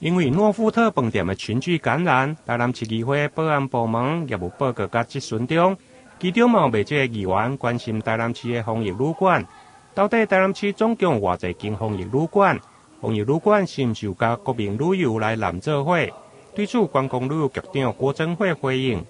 因為諾富特飯店的群聚感染，台南市議會保安部門業務報告佮質詢中，其中嘛有袂少議員關心台南市的防疫旅館，到底台南市總共有偌濟間防疫旅館？防疫旅館是毋是有佮國民旅遊來攬做伙？對此，觀光旅遊局長郭貞慧回應：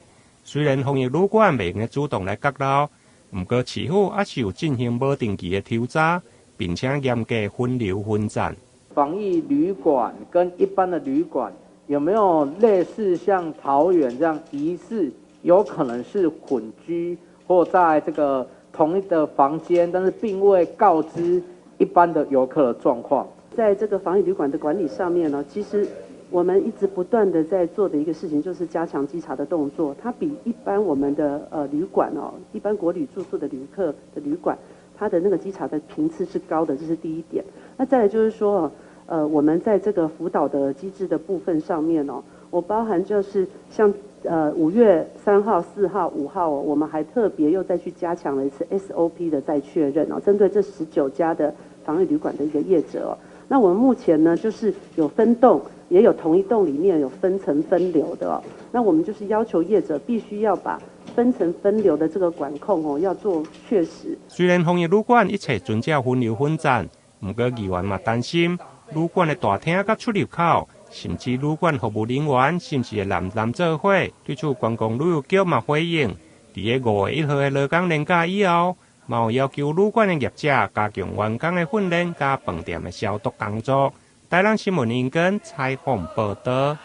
雖然防疫旅館袂用主動來結流，毋過市府猶是有進行無定期的抽查，並且嚴格分流分站。防疫旅館跟一般的旅館有沒有類似像桃園這樣疑似有可能是混居或在這個同一個房間，但是並未告知一般的遊客的狀況？在這個防疫旅館的管理上面呢，其實我們一直不斷的在做的一個事情，就是加強稽查的動作。它比一般我們的旅館哦，一般國旅住宿的旅客的旅館，它的那個稽查的頻次是高的，這是第一點。那再來就是說，我們在這個輔導的機制的部分上面哦，我包含就是像5月3號、4號、5號，我們還特別又再去加強了一次 SOP 的再確認哦，針對這19家的防疫旅館的一個業者哦。那我們目前呢，就是有分棟，也有同一棟裡面有分層分流的哦。那我們就是要求業者必須要把分層分流的這個管控哦，要做確實。雖然防疫旅館一切遵照分流分站，毋過議員嘛擔心旅館的大廳佮出入口，甚至旅館服務人員是毋是會濫濫做伙？對此，觀光旅遊局嘛回應，佇个5月1號的勞工連假以後，嘛有要求旅館的業者加強員工的訓練佮飯店的消毒工作。台南新聞林根採訪報導。